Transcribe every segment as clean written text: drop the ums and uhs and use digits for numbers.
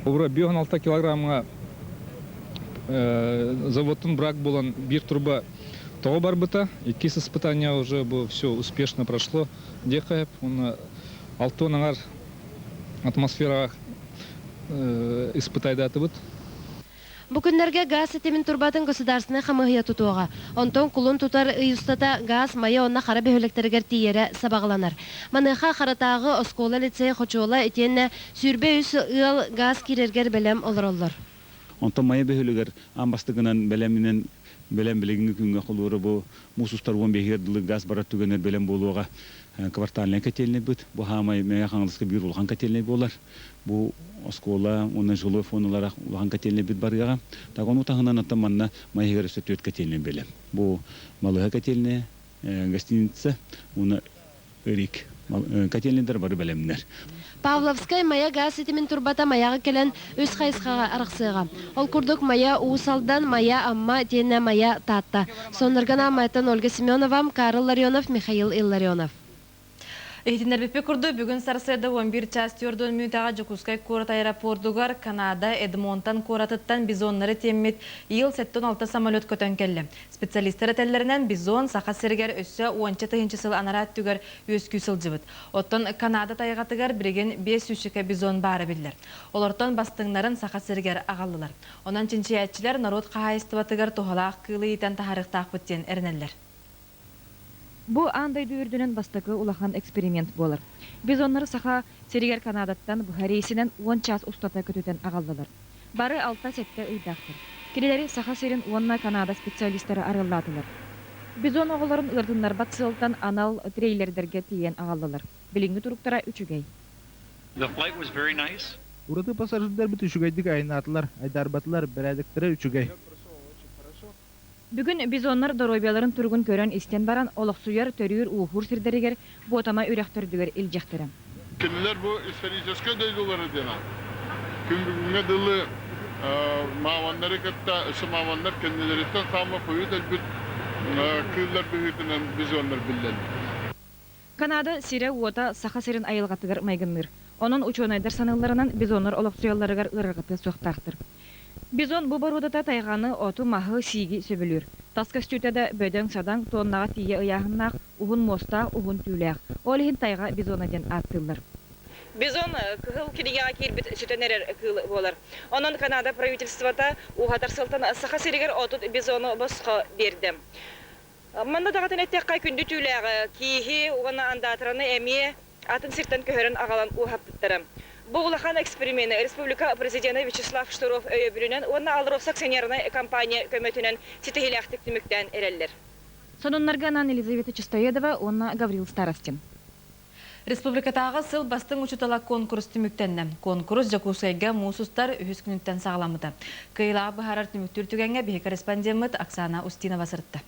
Обра 5-6 килограммга заводтун брак буолан биир турба тоҕо барбыта. Иккис испытание уже бу все успешно прошло. Диэхэ уонна алтуон аҥар атмосфераҕа испытайдаатыбыт. Бу күннэргэ гаас ситимин турбатын государственнай хамыыһыйа тутуоҕа. Онтон кулун тутар ый устата гаас Майа уонна Хара бөһүөлэктэригэр тиийэрэ сабаҕаланар. Маныаха Харатааҕы оскуола-лицей хочуола итиэннэ 23 ыал гаас киирэргэр бэлэм олороллор. Онтон Майа бөһүөлэгэр аан бастакынан бэлэминэн бэлэм билиҥҥи күҥҥэ холуора бу муус устар 15-гэр дылы газ барар түгэнэр бэлэм буолуоҕа квартальнай котельнайбыт. Бу хаамай Мэҥэ Хаҥаласка биир улахан котельнай буолар. Бу оскуола уонна жилой фондалара улахан котельнайбыт барыаҕа. Так ону таһынан оттон манна Майыгар өссө түөрт котельнай бэлэм. Бу Малыһа котельная, гостиница уонна Рик котельнайдар бары бэлэмнэр. Павловскай Майа гаас ситимин турбата Майаҕа кэлэн үс хайысхаҕа арахсыаҕа. Ол курдук Майа Уус Алдан, Майа Амма итиэннэ Майа Таатта. Сонноргон Майаттан Ольга Семенова, Карл Ларионов, Михаил Илларионов. Иһитиннэрбиппит курдук, бүгүн сарсыарда 11 час 40 мүнүүтэҕэ Дьокуускай куорат аэропордугар Канада Эдмонтон куоратыттан бизоннары тиэммит Ил-76 самолет көтөн кэллэ. Специалистар этэллэринэн, бизон Саха сиригэр өссө уонча тыһыынча сыл анараа өттүгэр үөскүү сылдьыбыт. Оттон Канада тайҕатыгар билигин биэс сүүсчэкэ бизон баара биллэр. Олортон бастыҥнарын Саха сиригэр аҕаллылар. Онон чинчийээччилэр норуот хаһаайыстыбатыгар туһалаах кыылы иитэн таһаарыахтаахпыт диэн эрэнэллэр. Бу аан дойду үрдүнэн бастакы улахан эксперимент буолар. Бизоннары Саха сиригэр Канадаттан быһа рейсинэн 10 чаас устата көтүтэн аҕаллылар. Бары алта-сэттэ ыйдаахтар. Кинилэри Саха сирин уонна Канада специалистара арыаллаатылар. Бизон оҕолорун ыартыннарбат сыалтан анал трейлердэргэ тиийэн аҕаллылар. Билиҥҥи туруктара үчүгэй. The flight was very nice. Ураты пассажирдарбыт үчүгэйдик айаннаатылар, айдаарбатылар, бэрээдэктэрэ үчүгэй. Бүгүн бизоннар доруобуйаларын туругун көрөн-истэн баран, олохсуйар, төрүүр-ууһуур сирдэригэр Буотама үрэх төрдүгэр илдьиэхтэрэ. Кинилэр бу историческай дойдулара диэн аат. Күн бүгүҥҥэ дылы мааманнары кытта өссө мааманнар кэннилэриттэн хаама хойут өлбүт кыыллар быһыытынан бизоннар биллэллэр. Канада сирэ-уота Саха сирин айылҕатыгар майгынныыр. Онон учуонайдар саныылларынан бизоннар олохсуйалларыгар ыарырҕатыа суохтаахтар. Бизон бу боруодата тайҕаны, оту, маһы, сииги сөбүлүүр. Тас көстүүтэ да бөдөҥ-садаҥ, туоннаҕа тиийэ ыйааһыннаах, уһун муостаах, уһун түүлээх. Ол иһин тайҕа бизона диэн ааттыыллар. Бизон кыһыл кинигэҕэ киирбит сүтэн эрэр кыыл буолар. Онон Канада правительствота ууһатар сылтан Саха сиригэр 30 бизону босхо биэрдэ. Манна даҕатан эттэххэ, күндү түүлээҕи, кииһи уонна андаатыраны эмиэ атын сиртэн көһөрөн аҕалан ууһаппыттара. Бу улахан эксперимени республика президена Вячеслав Штыров өйөбүлүнэн уонна АЛРОСА акционернай компания көмөтүнэн ситиһиилээхтик түмүктээн эрэллэр. Сонуннарга анаан Елизавета Чистоедова уонна Гаврил Старостин. Республикатааҕы сыл бастыҥ учуутала куонкурус түмүктэннэ. Куонкурус Дьокуускайга муус устар үһүс күнүттэн саҕаламмыта. Кыайыылаах быһаарар түмүктүүр түгэҥҥэ биһи корреспондеммыт Оксана Устинова сырытта.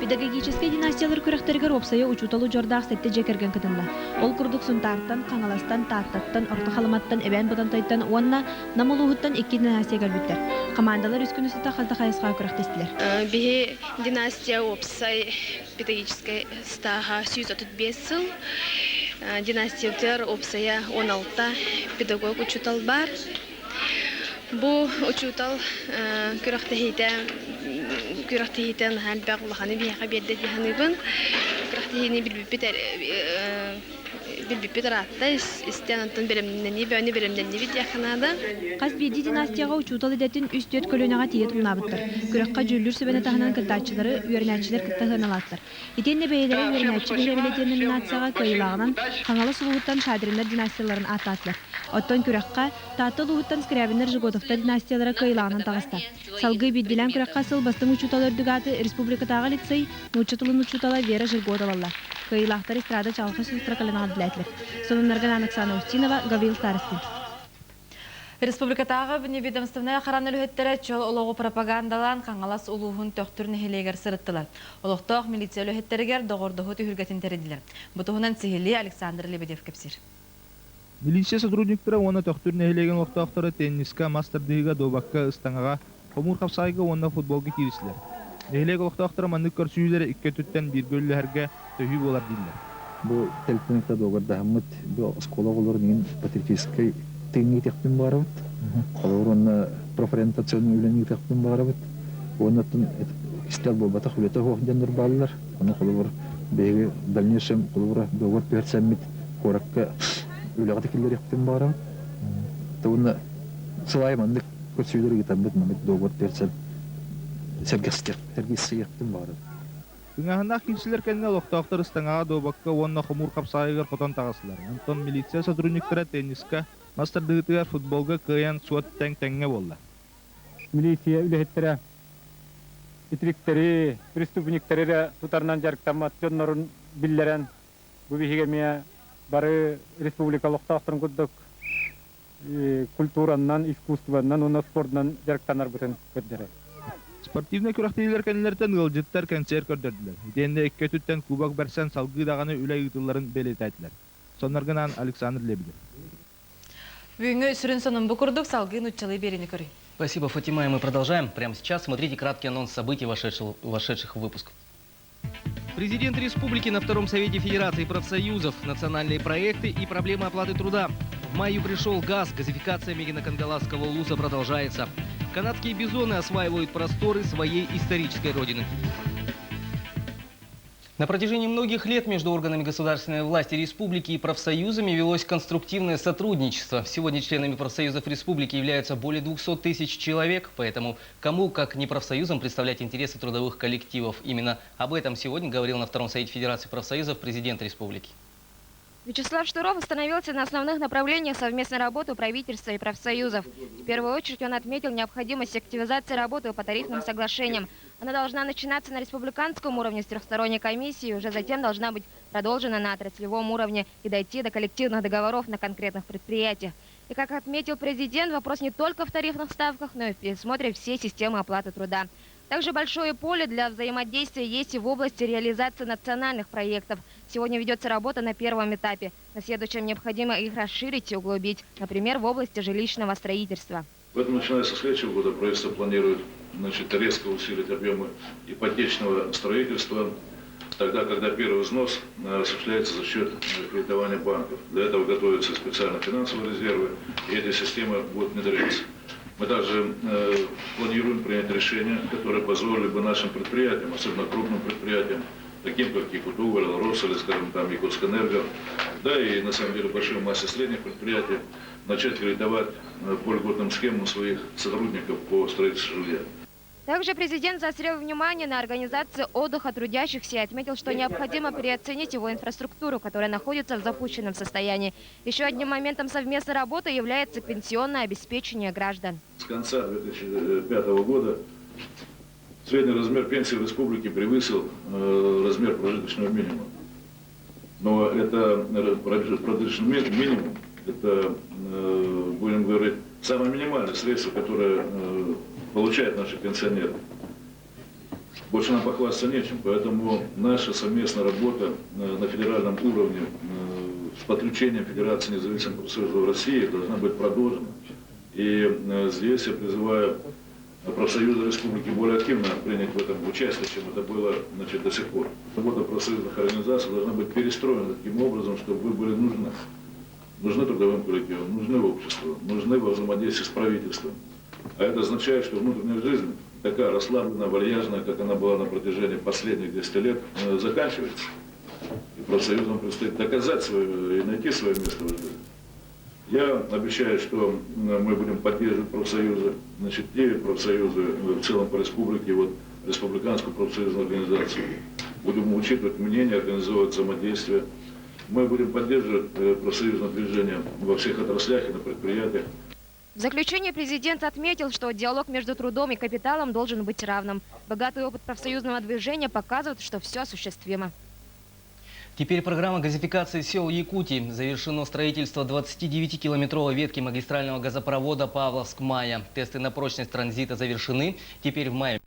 Педагогическай династиялар күрэхтэригэр уопсайа учуутал удьуордаах сэттэ дьиэ кэргэн кытынна. Ол курдук Сунтаартан, Хаҥаластан, Тааттаттан, Орто Халыматтан, Эбээн Бытантайтан уонна Нам улууһуттан икки династия кэлбиттэр. Хамаандалар үс күн устата хас да хайысхаҕа күрэхтэстилэр. Биһи династия уопсай педагогическай стааһа 135 сыл. Династиятыгар уопсайа 16 педагог учуутал баар. Бу учуутал күрэхтэһиитэ күрэхтэһиитэ наһаа элбэх улаханы биһиэхэ биэрдэ дии саныыбын. Күрэхтэһиини билбиппит билбиппит ыраатта, истэн онтон бэлэмнэнии бөөнү бэлэмнэннибит диэххэ наада. Хас биирдии династияҕа учуутал идэтин үс-түөрт көлүөнэҕэ тиийэ тумнаабыттар. Күрэххэ дьүүллүүр сүбэни таһынан кыттааччылары үөрэнээччилэр кытта сыаналаатылар. Итиэннэ бэйэлэрэ үөрэнээччи биһирэбилэ диэн номинацияҕа кыайыылааҕынан Хаҥалас улууһуттан Шадриннар династияларын ааттаатылар. Оттон күрэххэ Таатта улууһуттан Скрябиннар-Жеготовтар династиялара кыайыылааҕынан таҕыста. Салгыы биирдиилээн күрэххэ сыл бастыҥ учуутал үрдүк ааты республикатааҕы лицей нуучча тылын учуутала Вера Жерготова ылла. Кыайыылаахтар эстрада чаҕылхай сулустара кэлэн эҕэрдэлээтилэр. Сонуннарга Наан Оксана Устинова, Гаврил Старостин. Республикатааҕы вневедомственнай охрана үлэһиттэрэ чөл олоҕу пропагандалаан Хаҥалас улууһун Төхтүр нэһилиэгэр сырыттылар. Олохтоох милиция үлэһиттэригэр доҕордоһуу түһүлгэтин тэрийдилэр. Бу туһунан сиһилии Александр Лебедев кэпсиир. Милиция сотрудниктара уонна Төхтүр нэһилиэгин олохтоохторо тенниска, мас тардыһыыга, дуобакка, ыстаҥаҕа, хомуур хапсаайга уонна футболга кииристилэр. Нэһилиэк олохтоохторо маннык көрсүһүүлэри икки өттүттэн бииргэ үлэлэһэргэ төһүү буолар дииллэр. Бу тэрилтэни кытта дуогабардаһаммыт, бу оскуола оҕолорун иҥин патриотическай тыыҥҥа иитиэхпин баҕарабыт. Холобур, уонна профориентационнай үлэни ыытыахпын баҕарабыт. Уонна кистэл буолбатах үлэтэ суох дьоннор бааллар. Ону холобур, биһиги дальнейшем холобура договор түһэрсэммит куоракка үлэҕэ да киллэриэхпитин баҕарабыт. Уонна сыл аайы маннык көрсүүлэр ыытарбыт, маннык договор түһэрсэн сэргэхсийиэхпитин баҕарабыт. Тыҥааһыннаах киирсилэр кэннэ олохтоохтор ыстаҥаҕа дуобакка уонна хомуур хапсаҕайыгар хотон таҕыстылар. Онтон милиция сотрудниктара тенниска, мас тардыһыытыгар, футболга кыайан суот тэҥ-тэҥҥэ буолла. Милиция үлэһиттэрэ итириктэри, преступниктары эрэ тутарынан дьарыктаммат дьоннорун биллэрэн, бу биһиги эмиэ бары республика олохтоохторун курдук культуранан, искусствонан уонна спордунан дьарыктанарбытын көрдөрөр. Спортивнай күрэхтэһиилэр кэннилэриттэн ыалдьыттар кэнсиэр көрдөрдүлэр. Итиэннэ икки өттүттэн кубок бэрсэн салгыы даҕаны үлэ ыытылларын бэлиэтээтилэр. Сонноргунаан Александр Лебедев. Бүгүҥҥү сүрүн сонун бу курдук салгыы нуччалыы биэриини көрүҥ. Спасибо, Фатима, и мы продолжаем. Прямо сейчас смотрите краткий анонс событий, вошедших в выпуск. Президент республики на Втором Совете Федерации профсоюзов, национальные проекты и проблемы оплаты труда. В маю пришел газ, газификация Мегино-Кангаласского улуса продолжается. Канадские бизоны осваивают просторы своей исторической родины. На протяжении многих лет между органами государственной власти республики и профсоюзами велось конструктивное сотрудничество. Сегодня членами профсоюзов республики являются более 200 тысяч человек, поэтому кому, как не профсоюзам, представлять интересы трудовых коллективов. Именно об этом сегодня говорил на Втором Совете Федерации профсоюзов президент республики. Вячеслав Штыров остановился на основных направлениях совместной работы правительства и профсоюзов. В первую очередь он отметил необходимость активизации работы по тарифным соглашениям. Она должна начинаться на республиканском уровне с трехсторонней комиссией, уже затем должна быть продолжена на отраслевом уровне и дойти до коллективных договоров на конкретных предприятиях. И как отметил президент, вопрос не только в тарифных ставках, но и в пересмотре всей системы оплаты труда. Также большое поле для взаимодействия есть и в области реализации национальных проектов. Сегодня ведется работа на первом этапе. На следующем необходимо их расширить и углубить, например, в области жилищного строительства. Поэтому, начиная со следующего года, правительство планирует, значит, резко усилить объемы ипотечного строительства, тогда, когда первый взнос осуществляется за счет кредитования банков. Для этого готовятся специально финансовые резервы, и эти системы будут внедряться. Мы также планируем принять решения, которые позволили бы нашим предприятиям, особенно крупным предприятиям, таким как Якутуголь, Алроса или, скажем, там, Якутскэнерго, да и на самом деле большой массе средних предприятий, начать кредитовать по льготным схемам своих сотрудников по строительству жилья. Также президент заострил внимание на организации отдыха трудящихся и отметил, что необходимо переоценить его инфраструктуру, которая находится в запущенном состоянии. Еще одним моментом совместной работы является пенсионное обеспечение граждан. С конца 2005 года средний размер пенсии в республике превысил размер прожиточного минимума. Но это прожиточный минимум, это, будем говорить, самое минимальное средство, которое получают наши пенсионеры. Больше нам похвастаться нечем, поэтому наша совместная работа на федеральном уровне с подключением Федерации независимых профсоюзов России должна быть продолжена. И здесь я призываю профсоюзы республики более активно принять в этом участие, чем это было, значит, до сих пор. Работа профсоюзных организаций должна быть перестроена таким образом, чтобы вы были нужны. Нужны трудовым коллективам, нужны обществу, нужны во взаимодействии с правительством. А это означает, что внутренняя жизнь, такая расслабленная, вальяжная, как она была на протяжении последних 10 лет, заканчивается. И профсоюзам предстоит доказать свое и найти свое место в жизни. Я обещаю, что мы будем поддерживать профсоюзы, значит, 9 профсоюзы в целом по республике, вот, республиканскую профсоюзную организацию. Будем учитывать мнение, организовывать взаимодействие. Мы будем поддерживать профсоюзное движение во всех отраслях и на предприятиях. В заключение президент отметил, что диалог между трудом и капиталом должен быть равным. Богатый опыт профсоюзного движения показывает, что все осуществимо. Теперь программа газификации сел Якутии. Завершено строительство 29-километровой ветки магистрального газопровода Павловск-Майя. Тесты на прочность транзита завершены. Теперь в мае